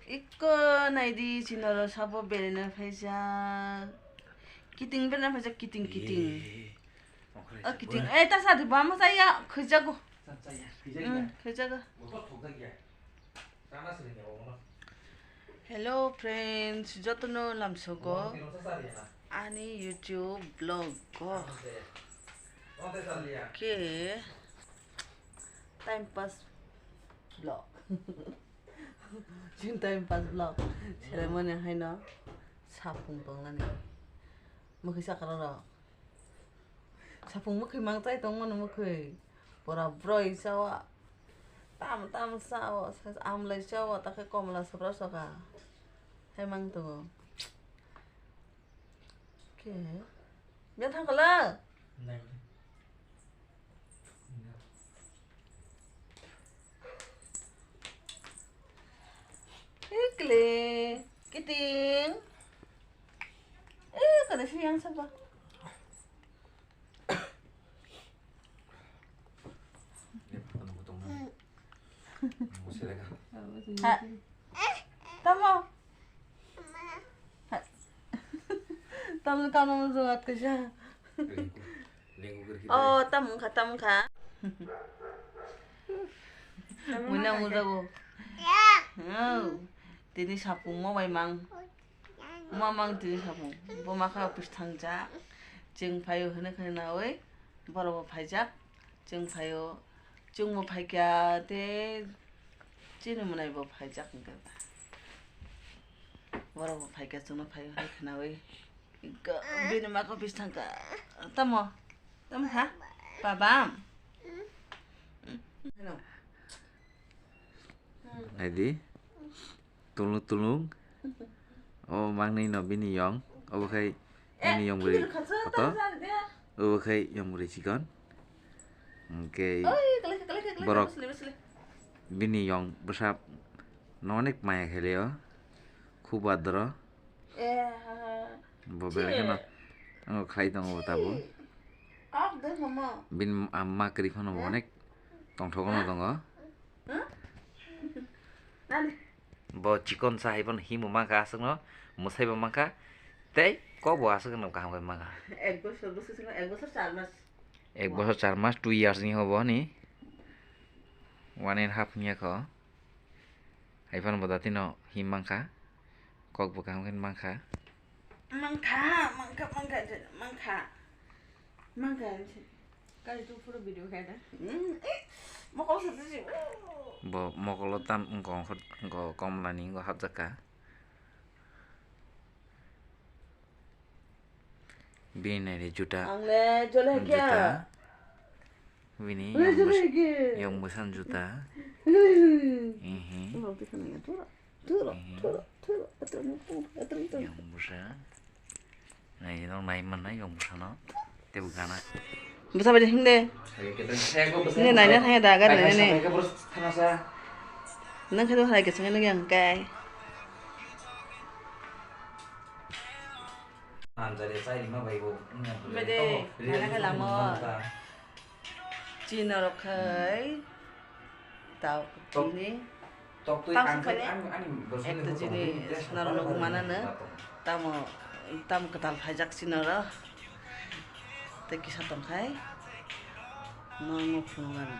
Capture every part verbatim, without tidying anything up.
Ikko naidi, chinoro sabo berena phaijak. Kiting berena phaijak, kiting, kiting. Eh, ongkha Oh, kiting. Eh, ta sadi bama saya, khujago. Sa, sa, ya, khujago. Hmm, khujago. Motor thokjak ya. Hello friends, jotono lamsogo ani YouTube vlog go. Ke time pass vlog. Jin time pass vlog. Selaimani haino sapung tongnani. Mukhi sakra rok. Sapung mukhi mangchai tongmani mukhi. Pura broi sao. Tam tam sao. Amlai sao. Takhe komla sapra soka. Hai mang tongo. Ke. Bia thang kala. Ikle. Kiting. Eh, kada sih yang sapa? Ha. Tamo. Ha. Tamo kano mo jugat kaisa. Oh, tamo kha, tamo kha. Muna mo jago. Oh. Tini sapung mo bai mang. Mamang tini samung, bo makha office thangjak. Chwng phaio hwnwi khwna nawi, borok bo phaijak. Chwng phaio, chwng bo phaikha tei chini mwnai bo phaijak hwnkhe. Borok bo phaikha, chwngno phaio hwnwi khwnawi. Bini makha office thangkha. Tamo? Tamo kha? Babam? Naidi. Tulung tulung. O mangnwi no bini yong. Obo khai bini yong bwrwi kotor. Obo khai yong bwrwi chikon. Hwnkhe borok bini yong bwsa no onek maya khailio. Khub adro. Bo belai kheno ango khlai tongo bo tabuk. Bini ma kwrwi phano bo onek tongthok no tongo. Bo chikon sa hai phano himo mankha aswkno, mwsai bo mankha, tei kok bo aswkno kaham khe mankha. Ek bosor bwswk swngo, ek bosor char mas. Ek bosor char mas, two years ni hobo ni. One and half wngya kho. Hai phano bo datino him mankha. Kok bo kaham khe mankha. Mankha, mankha, mankha, mankha. Mankha. Kari tu photo video khai da. Hmm, eh, mokol sa si. Bo mokolo tam wngkha, wngkha, wngkha komlani wngkha hapjakha. Bini naidi juta. Ang le jole ang kya? Juta. Bini yong bwsa-, yong bwsani juta. Ihi. Ihi. Yong bwsa. Nai no nai manna yong bwsano. Tebo gana. Bwsa bai de himde. Nini naina thangya da gari nini. Nang khe to hai khe sangya nang yang kai. Bede, nana khe lamo. Chini norok khai. Tau tini. Tang sung kani. Ekto chini norok nugwi manano. Tamo, tamo kwtal phaijak chini norok. Tei kisa tongkhai. Norok no phunuknani.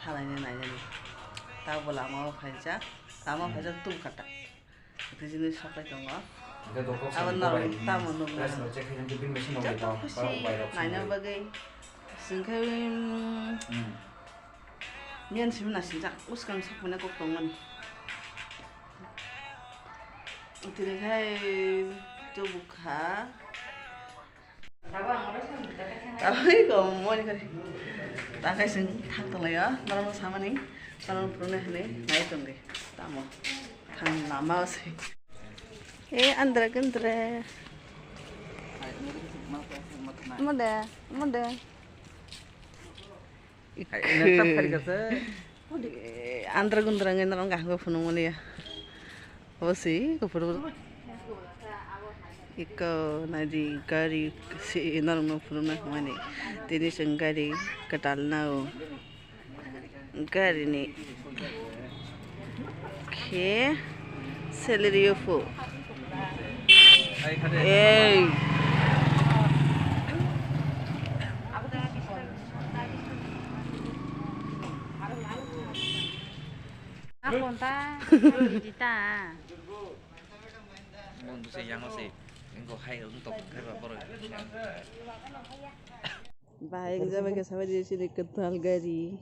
Thalaini nainani. Tabo lama o phaijak. Lama o phaijak tubukha ta. Tei jini soklai tongo. Abo norok tamo nuknai. Joto khusi naina bagwi. Chwng khe, mm, miyan simi naisijak. Bwskang sakmani kok tongmani. Tini khai tubukha. Tabuk ko moni kari. Takai sing thang tong layo, norok no samani, norok no phuruni hinwi nai tong di. Tamo thang lama o se. E andra gandra. Mode, mode. Andra gundra ngai norok kaham khe phunukmani ya. Obo se kuphur. Iko naidi gari se norok no phunukna hwnmani. Tini chwng gari kwtal nao. Gari ni khe Celery o phu. Ei. Aponta, dita. Bon, bwsai yang o se. Engko hai wng tong khe ba borok. Bahai wng jabai khe sabai di sini kwtal gari.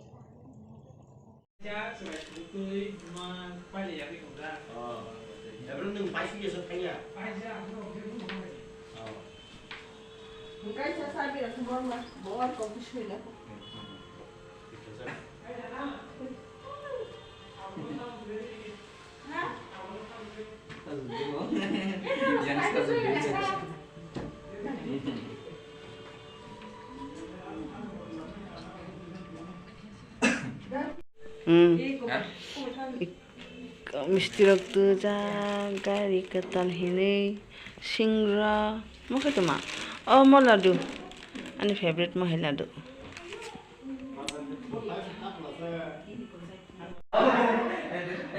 Hmm. Misti rok tujak, gari kwtal hinwi, singra, mo khe tuma? Oh, mo ladu. Ani favorite mo hai ladu.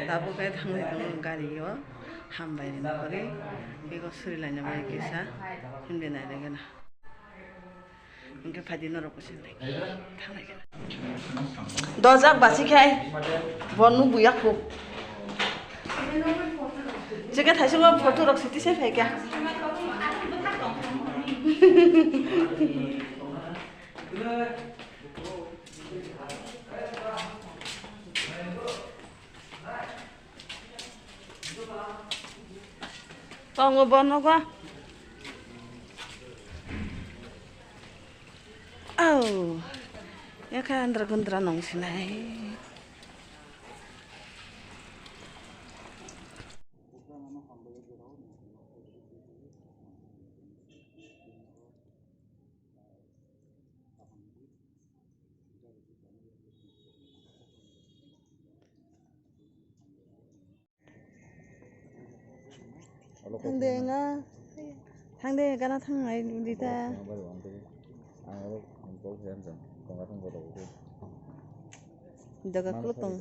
Tabuk khe thangwi tongo gari o, hambai rwna bagwi. Eko surilaina bagwi kisa himlwi nailai gana. Hingke phaidi norok bo se lai. Thanglaikha. Dojak basi khai. Bo nukbo yakho. Jeke thaisongo photo rok siti se phaikha. Tongo bo nogo. Au. Yakha andra gundra nong sinai. Thangde nga. Thangde gana thangnai dita. Daga kulo tong.